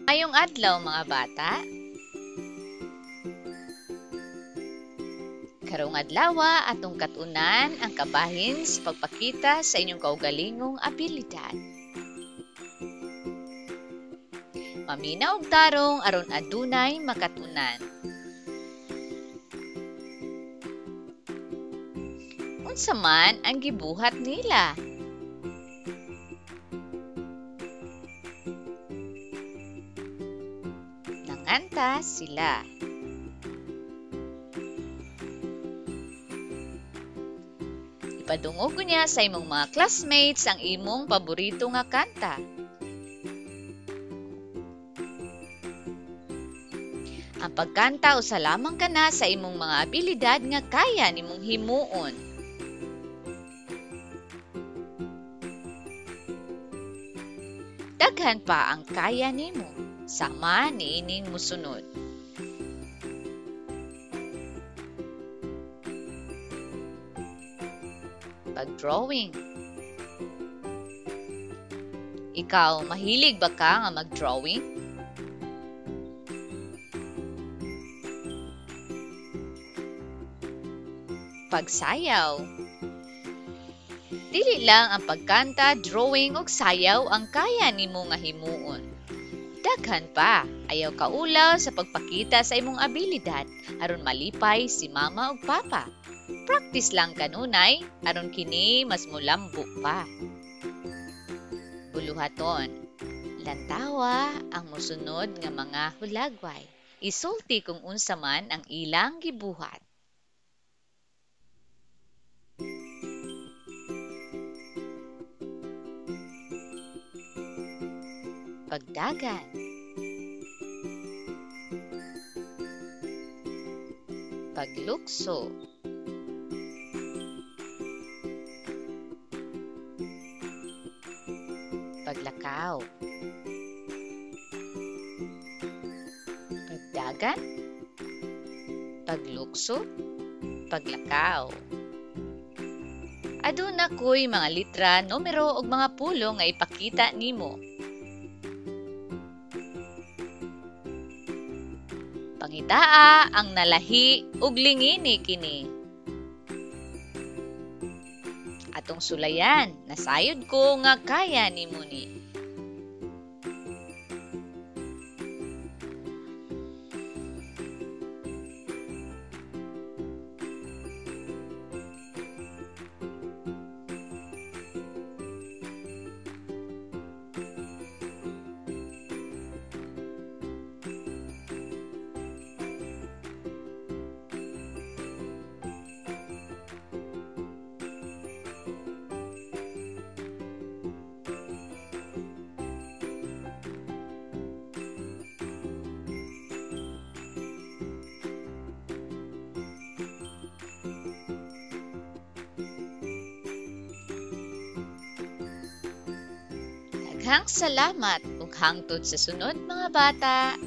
Maayong adlaw mga bata. Karong adlawa atong katunan ang kabahin sa pagpakita sa inyong kaugalingong abilidad. Maminaw og tarong aron adunay makatunan. Unsa man ang gibuhat nila? Nanganta sila. Ipadungog niya sa imong mga classmates ang imong paborito nga kanta. Ang pagkanta usa lamang kana sa imong mga abilidad nga kaya nimong himuon. Daghan pa ang kaya nimo, sama niining mosunod. Pag-drawing. Ikaw, mahilig ba ka nga mag-drawing? Pagsayaw. Dili lang ang pagkanta, drawing ug sayaw ang kaya nimo nga himuon. Daghan pa, ayaw kaulaw sa pagpakita sa imong abilidad aron malipay si mama ug papa. Practice lang kanunay aron kini mas molambo pa. Buluhaton. Lantawa ang mosunod nga mga hulagway. Isulti kung unsa man ang ilang gibuhat. Pagdagan. Paglukso. Paglakaw. Pagdagan. Paglukso. Paglakaw. Aduna ko'y mga litra, numero ug mga pulong nga ipakita nimo. Pangitaa ang nalahi ug lingini kini. Atong sulayan, nasayod ko nga kaya nimo ni. Daghang salamat ug hangtod sa sunod mga bata.